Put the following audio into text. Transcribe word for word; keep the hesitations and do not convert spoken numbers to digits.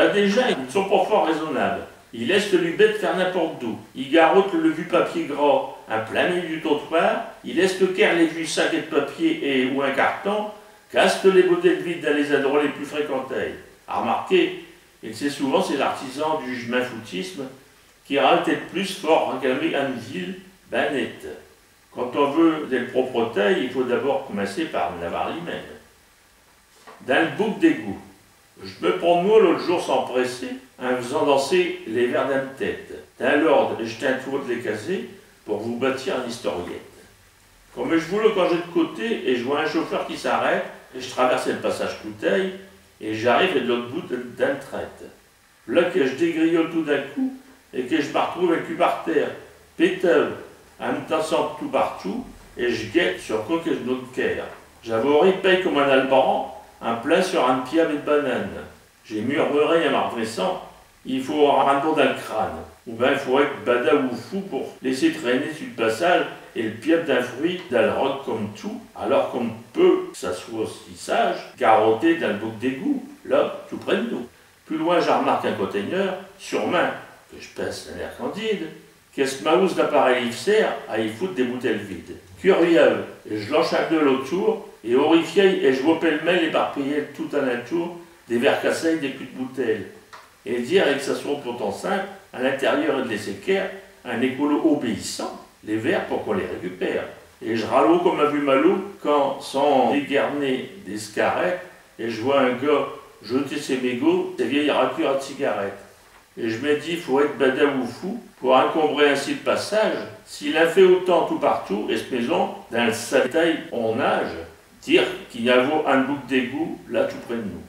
Là, des gins, i n'sont pas fort raisonnables. I laiss'tent leu bête faire n'importe d'où. I garrottent leu vieux papier gras in plein milieu du trottoir. I laiss'tent quère les vieux sacs ed papier et ou in carton. Cass'tent les boutelles vides dins les indrots les pus fréquentés. Armarquez, et ch'est souvint ces artisans du j'm'en foutisme qui râl'tent ed plus fort à calmer eune ville ben nette. Quand on veut del propreté, i faut d'abord comincer par n'avoir li-même. Dins l'bouque d'égout. J'me prom'nos l'aute jour sans presser, in faisant danser les vers dins m'tête. Dins l'ordre, j'tins tout haut les casets pour vous bâtir eune historiette. Comme j'voullos canger d'côté, et j'vos un chauffeur qui s'arrête, et j'traverse l'passage Couteuil, et j'arrive ed l'aute bout dins l'traite. Là que j'dégriolle tout d'un coup, et que j'm'artrouve un cul par terre, péteux, in m'tassant tout partout, et j'guette sur quo que j'n'ai d'quère. J'avos ri pâle comme un albarran, in plein sur eune piave ed bananes. J'ai murmuré in m'arvessant : « I faut avoir un bon dins l'crâne, ou ben faut ête badin ou fou pour laisser traîner su l'passage el piave d'un fruit dins l'roque comme tout, alors qu'on n'peut, qu'cha soit si sage, garrotter dins l'bouque d'égout, là, tout près d'nos. » Pus loin, j'armarque un container, sûrmint, que j'pinse d'un air candide, que s'mahousse d'appareils ifsère à y foute des boutelles vides. Curieux, j'lanche un œul autour, et horrifié, j'vos pêle-mêle éparpillés tout alintour des vers cassés, des culs d'boutelles. Et dire, et qu'cha soit pourtant simple, à l'intérieur ed les séquaires, un écolo obéissant, les vers pour qu'on les récupère. Et j'râlos comme un vieux malot quand, sans déguerner des scarettes, et j'vos un gars jeter ses mégots, ses vielles raclures à cigarettes. Et j'me dis, faut ête badin ou fou pour incombrer ainsi l'passage. S'il in fait autant tout partout, et s'maison, dins l'saleté on nage, dire qu'i n'avot un bouque d'égout là tout près d'nos.